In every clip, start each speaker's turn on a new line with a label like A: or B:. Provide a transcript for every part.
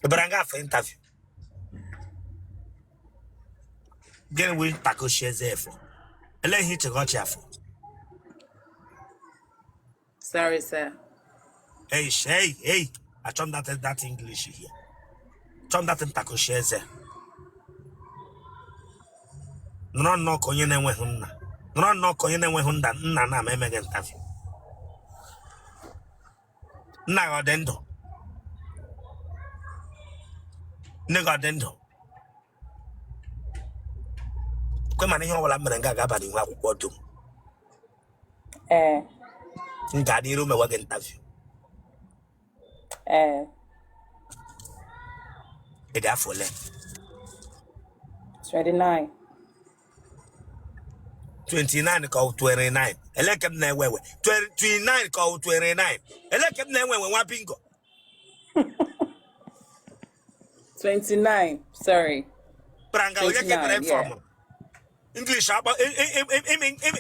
A: Ị bịara nga for interview. Gịnị wụ takoshi eze efọ? Elee ihe iche gị ọchị afọ?
B: Sorry, sir.
A: Hey, hey, hey, achọ m that English here. Achọ m that ntakoshi eze. Nọrọ nnọọ ka onye na-enweghị nna. Nọrọ nnọọ ka onye na-enweghị nna nna na ama emeghị interview. Nna gị ọ dị ndụ? Nne gị ọ dị ndụ? Kwe mana ihe ọbụla m mere nga ga-aba n'ihu akwụkwọ dum.
B: Ee.
A: M gaa n'iru mewe gị interview.
B: Ee.
A: Ị dị afọ ole?
B: 29.
A: 29 ka ọ 29 ele nke m na-ewe ewe 29 ka ọ 29 ele nke m na-enwe enwe nwa bingo.
B: 29, sorry.
A: Pranga onye ketara
B: 29, yeah.
A: fọm English akpọ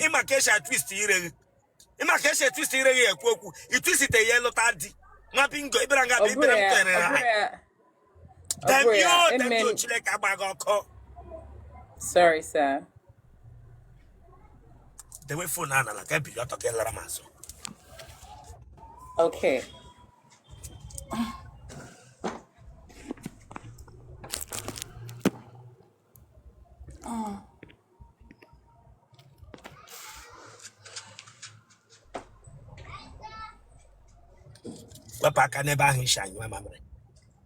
A: ịma ka esi atwist ire gị, ịma ka esi etwist ire gị ekwu okwu itwistite ya lụta di nwa bingo ị bịara nga
B: Ọ
A: bụ
B: bụrụ
A: ibere m
B: ya,
A: tụnyere
B: ọ
A: ha
B: bụrụ ya, ọ bụrụ ya.
A: Damn you, damn you,
B: Amen.
A: Chineke agba gị ọkụ.
B: Sorry, sir.
A: Dewe phone a n'ala ka ebili ọtọ ka ị lara m azụ.
B: Okay.
A: Wepụ aka n'ebe ahụ i shi anyụ mamịrị,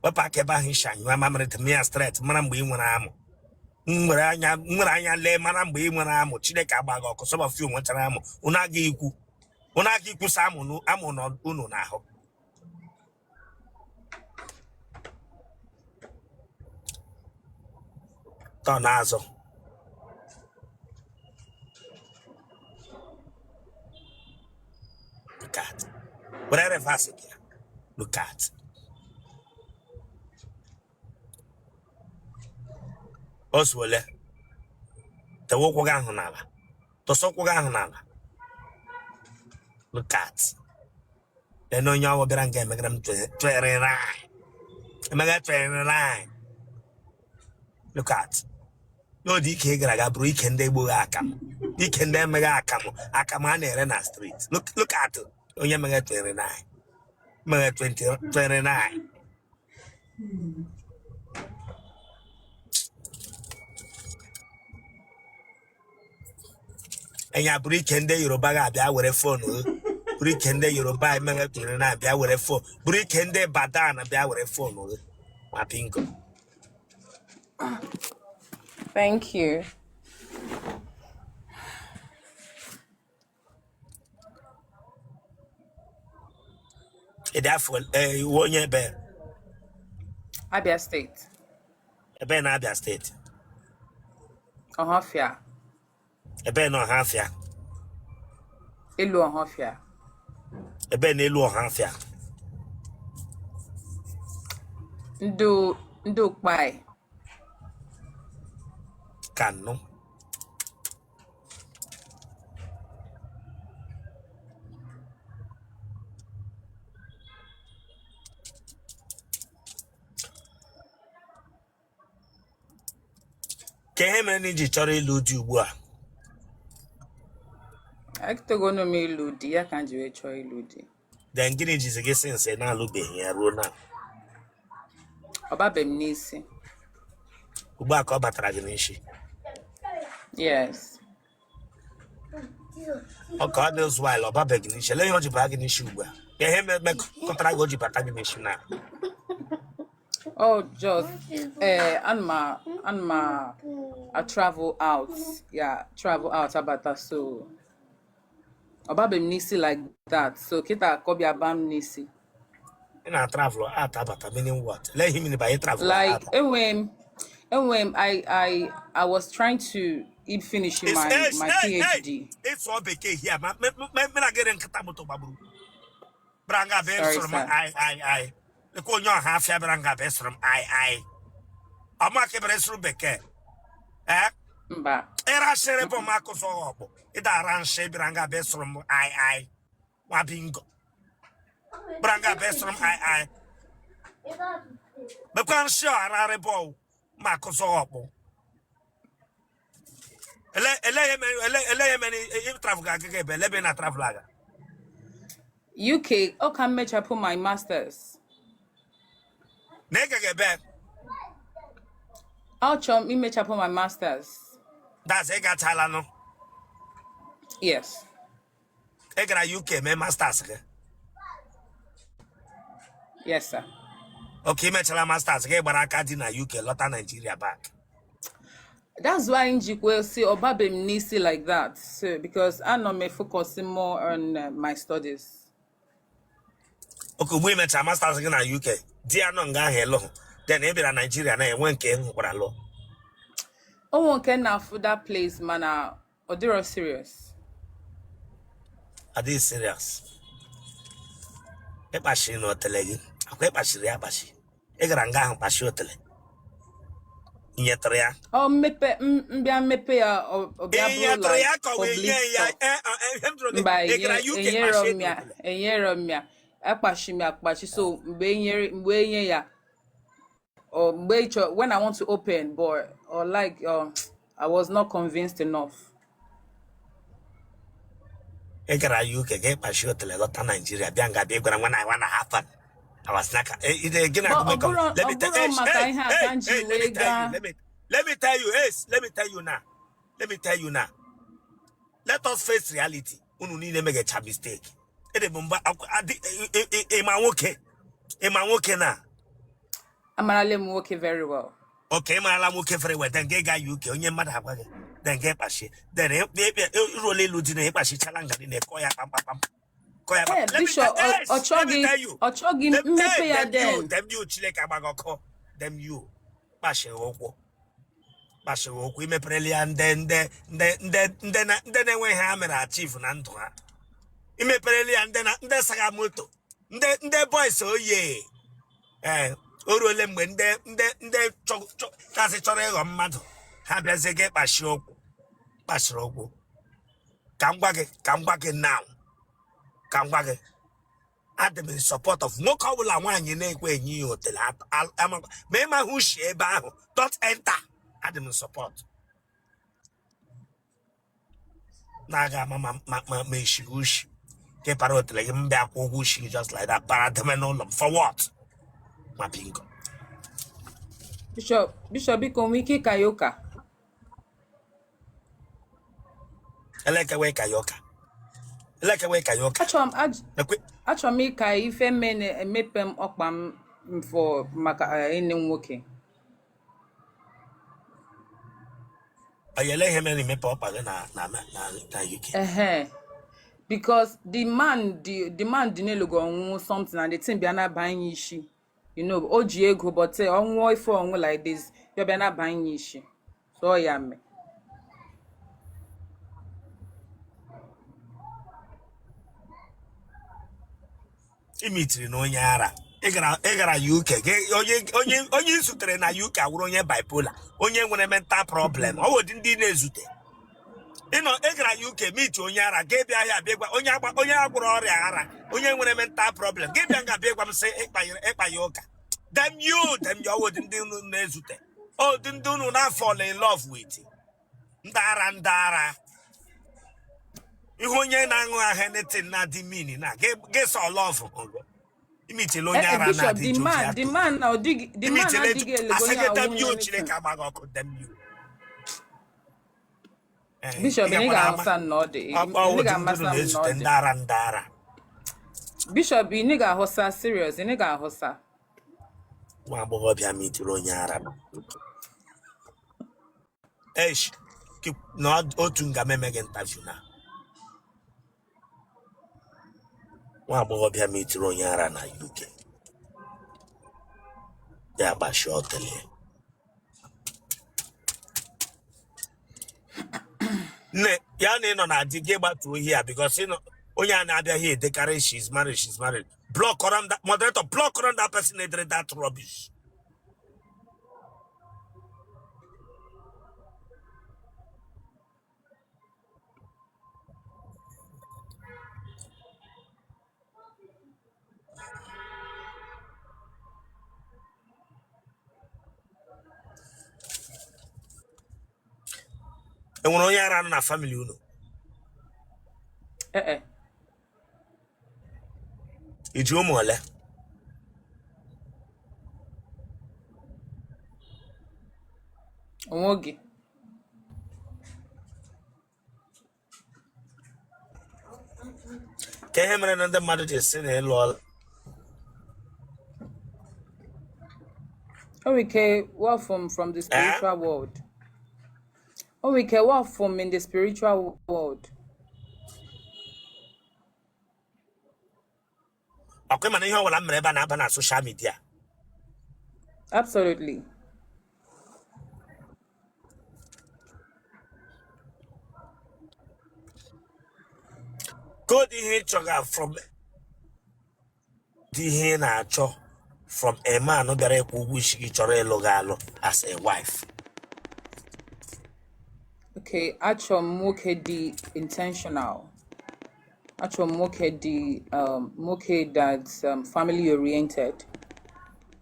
A: wepụ aka ebe ahụ i shi anyụ mamịrị. Dị m ya straight mara mgbe ị nwere amụ. M were anya m were anya lee mara mgbe ị nwere amụ. Chineke agba gị ọkụ. Some of you nwechara amụ, unu agaghị ikwu, unu agaghị ikwusa amụ amụ nọ unu n'ahụ. Tọ n'azụ. Look at. Were reverse bịa. Look at. O zuole. Tewe ụkwụ gị ahụ n'ala. Tụsa ụkwụ gị ahụ n'ala. Look at. Lee onye ọwụ bịara nga emegara m 29. Emegara 29. Look at. N'ụdị ike ị gara aga bụrụ ike ndị egboghị akamụ, ike ndị emeghe akamụ, akamụ a na-ere na street. Look, look at onye meghe 29. Meghe 20 29. Enya bụrụ ike ndị Yoruba ga-abịa were phone gị. Bụrụ ike ndị Yoruba emeghe 29 bịa were phone. Bụrụ ike ndị Ibadan bịa were phone gị. Ma bingo.
B: Thank you.
A: Ị dị afọ ị wụ onye ebe?
B: Abia State.
A: Ebe na Abia State?
B: Ọhafịa.
A: Ebe na Ọhafịa?
B: Elu Ọhafịa.
A: Ebe na elu Ọhafịa?
B: Ndị Ukpai.
A: Ka nnụ. Kee ihe mere na i ji chọrọ ịlụ di ugbu a?
B: Etogonu m ịlụ di, ya ka m ji wee chọọ ịlụ di.
A: Then gịnị jizi gị since ị na-alụbeghị ya ruo na?
B: Ọ babeghị m n'isi.
A: Ugbu a ka ọ batara gị n'isi?
B: Yes.
A: Ọ ka ọ dị ụzụ ala, ọ babeghị gị n'isi. Olee ihe o ji baa gị n'isi ugbu a? Ka ihe mekọtara gị o ji bata gị n'isi na?
B: Oh, just ana m a travel out. Yeah, travel out abata, so ọ babeghị m n'isi like that. So kịta ka ọ bịa baa m n'isi.
A: Ị na-travel out abata, meaning what? Lee ihe meaning by travel
B: Like
A: out.
B: enwe m I was trying to finish
A: It's
B: my
A: hey,
B: my
A: hey, hey.
B: PhD.
A: Ị sụọ bekee here ma mena gịrị nkịta moto gbagburu. Bịara nga bịa
B: Sorry,
A: sụrụ m
B: sir.
A: ai ai ai. Lekwa onye Ọhafịa bịara nga bịa sụrụ m ai ai. Ọma ka bịara sụrụ bekee. Eh?
B: Mba.
A: Ịrashịrị bụ m akụzọ ọkpụ. Ịdara nshị bịara nga bịa sụrụ m ai ai. Nwa bingo. Bịara nga bịa sụrụ m ai ai. Mekwa nshi ararị bọọlụ ma akụzọ ọkpụ. Ele ele ihe mere ele ele ihe mere ị travel ga agaga ebe ele ebe ị na travel aga.
B: UK, ọ ka m mechapụ my masters.
A: Na ị gaga ebe
B: Achọrọ m imechapụ my masters.
A: That's ị gachala nụ.
B: Yes.
A: Ị gara UK mee masters gị.
B: Yes, sir.
A: Okay, ị mechala masters gị gbara aka dị na UK lọta Nigeria back.
B: That's why m jikwa sị ọ babe m n'isi like that. So because anọ m focusing more on my studies.
A: Okay, mgbe ị mechara masters gị na UK, di ya nọ nga ahụ ịlụhụ. Then ị bịara Nigeria na enwe nke ị hụkwara lụọ.
B: O nwe nke na-afụ that place mana ọ dịrọ serious.
A: Adịghị serious. Ịkpachiri na otele gị. Akwa ịkpachiri ya akpachi. Ị gara nga ahụ kpachi otele. I nyetụrụ ya.
B: Ọ mmepe mbịa mmepe ya ọ bịa
A: Ị
B: bụrụ
A: nyetụrụ
B: like
A: ya ka ọ wee
B: public
A: nye ya
B: stuff.
A: ihe m jụrụ gị,
B: Mba,
A: ị gara UK
B: enyero
A: kpachie
B: m ya
A: otele.
B: enyero m ya akpachi m ya akpachi so mgbe enyere mgbe enye ya or mgbe ị chọ when I want to open but or like I was not convinced enough.
A: Ị gara UK ga ịkpachi otele lọta Nigeria bịa nga bịa gwara nwa na nwa na happen. I was like, gị na
B: But
A: agụme
B: ọ
A: kọm.
B: bụrụ
A: Let
B: ọ
A: me tell
B: bụrụ
A: hey,
B: maka
A: hey,
B: ihe a ka
A: hey,
B: m ji
A: hey, let me
B: wee
A: tell you,
B: gaa
A: let me tell you, hey, let me tell you now. Let me tell you now. Let us face reality. Unu niile megecha mistake. Ede bụ mgbe adị ịma nwoke ịma nwoke na
B: amarala m nwoke very well.
A: Okay, ịmarala nwoke very well then gị gaa UK onye mmadụ agwa gị then gị kpachie then ịruola ịlụ di na ịkpachichala nga niile kọọ ya kpamkpamkpam kọọ ya
B: Ee,
A: kpam. Let me
B: Bishop,
A: tell
B: ọ
A: yes, let me
B: chọghị
A: tell you.
B: ọ chọghị
A: Them,
B: mmepe
A: hey,
B: ya
A: them you,
B: then.
A: them you, Chineke agbaghị ọkụ. Them you, kpachiri ụkwụ, kpachiri ụkwụ, imeperela ya ndị ndị ndị ndị ndị na ndị na-enweghị ha mere achieve na ndụ ha. Imeperela ya ndị na ndị saga moto, ndị ndị boys oye. Ee, o ruole mgbe ndị ndị ndị kasị chọrọ ịghọ mmadụ ha bịazie gị kpachie ụkwụ, kpachiri ụkwụ. Ka m gwa gị, ka m gwa gị now, ka m gwa gị, adị m in support of nwoke ọbụla nwaanyị na-ekwe enye ya otele ma ị maghị ushi ebe ahụ don't enter. Adị m in support na-aga ama ma ma ma ma eshighi ushi ka para otele gị m bịa kwụ ụgwọ ushi just like that para deme n'ụlọ m for what ma bingo.
B: Bishop, Bishop biko nwee ike ịka ya ụka.
A: Elekewe ka ya ụka, elekewe ka ya ụka.
B: Achọrọ m
A: Ekwe
B: achọrọ m ịka ife mene emepe m ọkpa m mfọ maka ịnị nwoke.
A: Oyele ihe mere imepe ọkpa gị na na na na UK.
B: Ehe. Because the man dị n'elu go ọnwụ something and the thing bịa na-abanye isi. You know, o ji ego but ọnwụọ ife ọnwụ like this, ya bịa na-abanye isi. So ọ ya mee.
A: Imitiri na onye ara ị gara ị gara UK gị onye onye onye ị zutere na UK awụrụ onye bipolar onye nwere mental problem ọ wụ ndị na-ezute ịnọ ị gara UK meet onye ara gị bịa ya bịa gwa onye agba onye agwụrụ ọrịa ara onye nwere mental problem gị bịa nga bịa gwa m sị ịkpa ya ụka. Them you them you ọwụ ndị unu na-ezute ọ dị ndị unu na fall in love with ndị ara ndị ara ihe onye na-aṅụ ahụ anything na-adị mean na gị sọ love imitele onye ara
B: Bishop,
A: na-adị
B: the man,
A: jovial
B: the man na ọ dịghị the man
A: imitele
B: adịghị elego
A: asị
B: onye
A: gị dem
B: awụ
A: you
B: anything.
A: Chineke agbaghị ọkụ dem you. Ee,
B: Bishop,
A: ị
B: ị
A: gakwana ama
B: ga-aghọta na ọ dị.
A: ọ
B: Ị
A: ụdị ndị unu
B: ga-amasị m na ọ
A: na-ezute
B: dị.
A: ndị ara ndị ara.
B: Bishop, ị ga-aghọta serious, ị ga-aghọta.
A: Nwa agbọghọbịa mitiri onye ara esh na otu nga m emeghị interview na nwa agbọghọbịa mitiri onye ara na UK ya gbashi ọtele nne ya na ị nọ na di gị gbatuo ihe ya because ị nọ onye a na-abịaghị edekarị she's married, she's married. Block on that moderator, block on that person edere that rubbish. Enwere onye ara nọ na family unu?
B: Ee.
A: I ji ụmụ ole?
B: Onwe gị.
A: Ka ihe mere na ndị mmadụ ji sị na ị lụọla?
B: O nwere ike well from the
A: Ee?
B: spiritual world. O nwere ike well from in the spiritual world.
A: Ọkwa mana ihe ọbụla m mere ebe a na-aba na social media.
B: Absolutely.
A: Kodi ihe ị chọga from dị ihe ị na-achọ from a man bịara ịkwụ ụgwọ isi gị chọrọ ịlụ gị alụ as a wife?
B: Okay, achọ m nwoke dị intentional. Achọ m nwoke dị nwoke that's family oriented.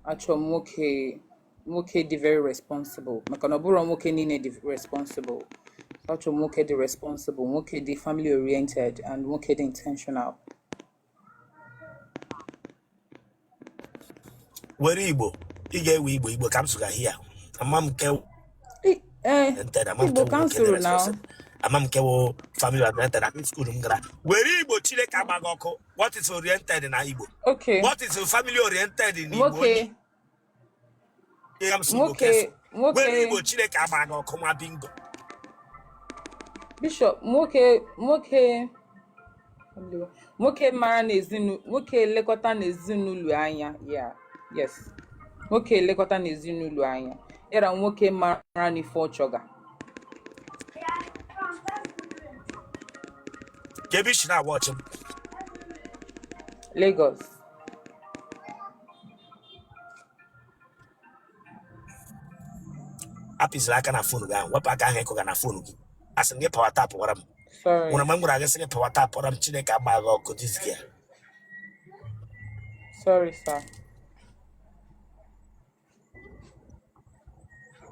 B: Achọ m nwoke dị very responsible. Maka na ọ bụrụ nwoke niile dị responsible. Achọ m nwoke dị responsible, nwoke dị family oriented and nwoke dị intentional.
A: Were Igbo, ị ga-ewe Igbo. Igbo ka m sụga hia. Ama m nke oriented, ama m nke
B: Igbo
A: wụ
B: ka m
A: nwoke dị
B: sụrụ now.
A: responsible, ama m nke wụ family oriented. Akị school m gara were Igbo. Chineke agbaghị ọkụ. What is oriented na Igbo?
B: Okay.
A: What is family oriented in Igbo?
B: Nwoke
A: Onye m sụ Igbo ka
B: nwoke
A: eso were
B: nwoke
A: Igbo. Chineke agbaghị ọkụ, nwa bingo.
B: Bishop, nwoke mara n'ezinụlọ, nwoke elekọta n'ezinụlọ anya ya. Yes, nwoke elekọta n'ezinụlọ anya yara, nwoke mara n'ife ọ chọga.
A: Ka ebe isi na-agba ọchị m?
B: Lagos.
A: Apịzila aka na phone gị ahụ. Wepụ aka ahụ ịkụga na phone gị. Asị m gị power tap gwara m.
B: Sorry.
A: Nwere mgbe m gwara gị sị gị power tap gwara m. Chineke agbaghị ọkụ, this girl.
B: Sorry, sir.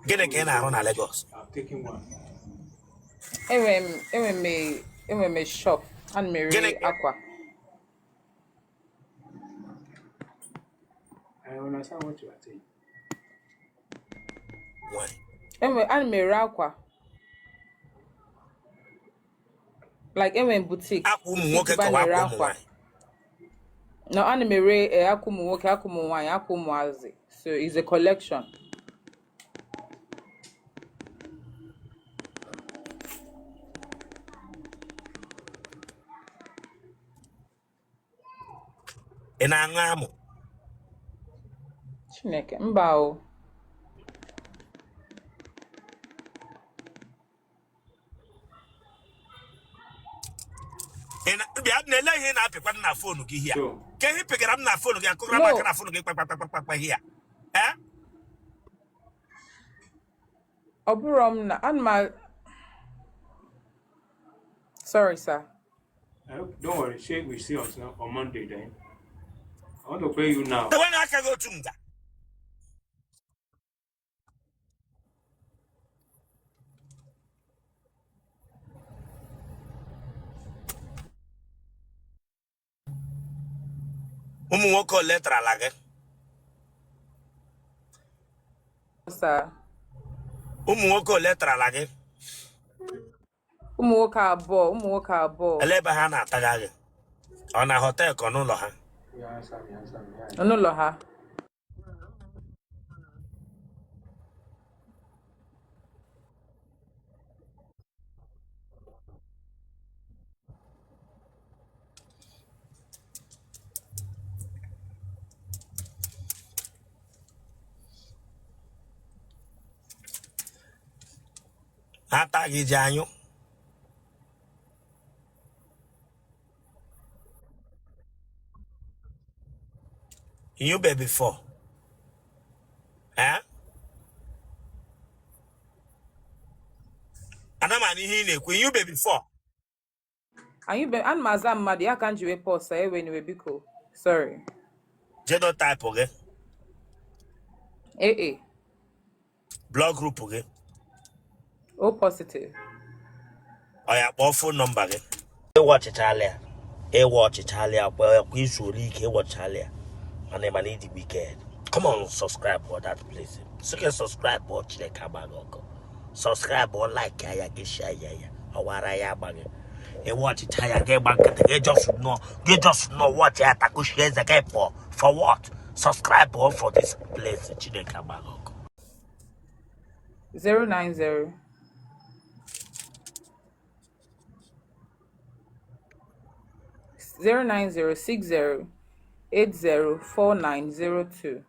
A: Gịnị ka ị na-arụ na Lagos?
C: I've taken one.
B: Enwere m a shop, ana m
A: Gịnị
B: ere
A: ka
B: akwa.
C: I understand what you are saying.
A: Nwere
B: Enwe ana m ere akwa, like enwere m boutique.
A: Akwa ụmụ
B: boutique
A: nwoke
B: ebe a
A: kọwa
B: na-ere
A: akwa ụmụ
B: akwa.
A: nwaanyị?
B: No, ana m ere akwa ụmụ nwoke, akwa ụmụ nwaanyị, akwa ụmụazị, so it's a collection.
A: Ị na-aṅụ amụ?
B: Chineke, mba o.
A: Ị bịa na-ele ihe ị na-apịkwa na phone gị hia.
C: So,
A: Ka ihe pịgara m na phone gị, akụgara m aka
B: No.
A: na phone gị kpakpakpakpakpa hia, ee?
B: Ọ bụrụ m na ana m sorry, sir.
C: I hope, don't worry. Say we see us now on Monday then. I want to pay you now.
A: Tewe na aka gị otu nga. Ụmụ nwoke ole tarala gị?
B: Sir.
A: Ụmụ nwoke ole tarala gị?
B: Ụmụ nwoke abụọ, ụmụ nwoke abụọ.
A: Ele ebe ha na-ataga gị? Ọ na hotel ka ọ n'ụlọ ha?
C: Yeah, answer me, answer me. Yeah.
B: N'ụlọ ha.
A: Ha taa gị ji anyụ? Inyube before? Eh, ana m anụ ihe ị na-ekwu. Inyube before?
B: Anyị be ana m aza mmadụ ya ka m ji wee pause. Ewe niwe, biko, sorry.
A: Genotype gị?
B: AA.
A: Blood group gị?
B: O positive.
A: Ọ ya kpọọ phone number gị. Ịwatchichala ya, ịwatchichala ya kwa kwa izuola ike ịwatchichala ya, mana ị mana ị dị wicked. Come on, subscribe for that place. Sị gị subscribe ọ Chineke agba gị ọkụ. Subscribe ọ, like ya, gị share ya, ya ọwara ya agba gị. Ịwatchicha ya, gị gba nkịtị, gị just nọ, gị just nọ watch ya, takushie eze gị pụọ. For what? Subscribe ọ for this place. Chineke agba gị ọkụ.
B: 090 09060 804902.